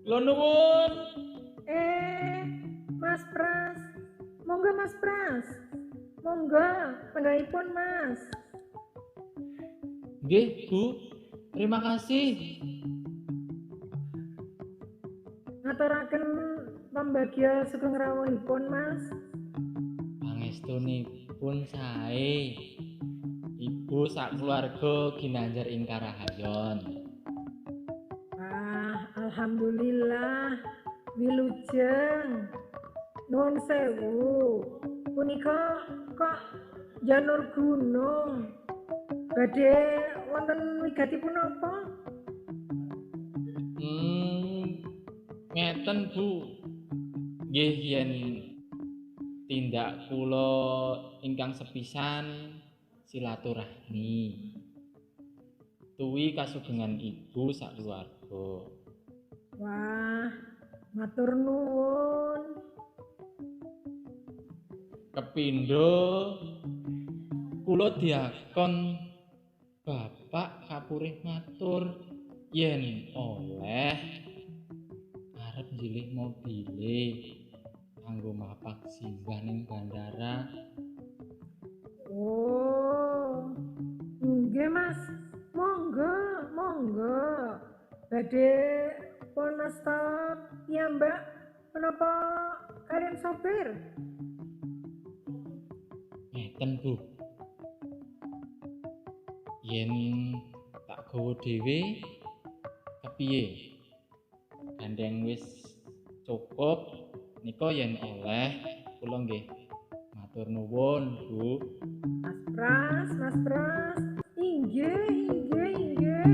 Kula nuwun. Mas Pras. Monggo Mas Pras. Monggo panggahipun Mas. Nggih, Bu. Terima kasih. Ngaturaken pambagya sugeng rawuhipun Mas. Pangestunipun sae. Ibu sak keluarga ginanjar ing karahayon. Ah, alhamdulillah. Wilujeng. Nuwun sewu. Punika kok janur gunung. Badhe wonten wigati punapa? Ngeten Bu. Nggih yen tindak kula ingkang sepisan silaturahmi. Tuwi kasugengan ibu sak keluarga. Wah, matur nuwun. Kepindho kula diakon bapak kapurih matur yen oleh arep njilih mobile kanggo mapak simbah ning bandara. Oh, nggih Mas. Monggo, monggo. Badhe pun asta piyambak menapa kalian sopir? Ngeten Bu. Yen tak gawa dhewe kepiye? Gandeng wis cukup nika yen oleh kula nggih matur nuwun Bu. Mas Pras, Mas Pras. Inggih, inggih, inggih.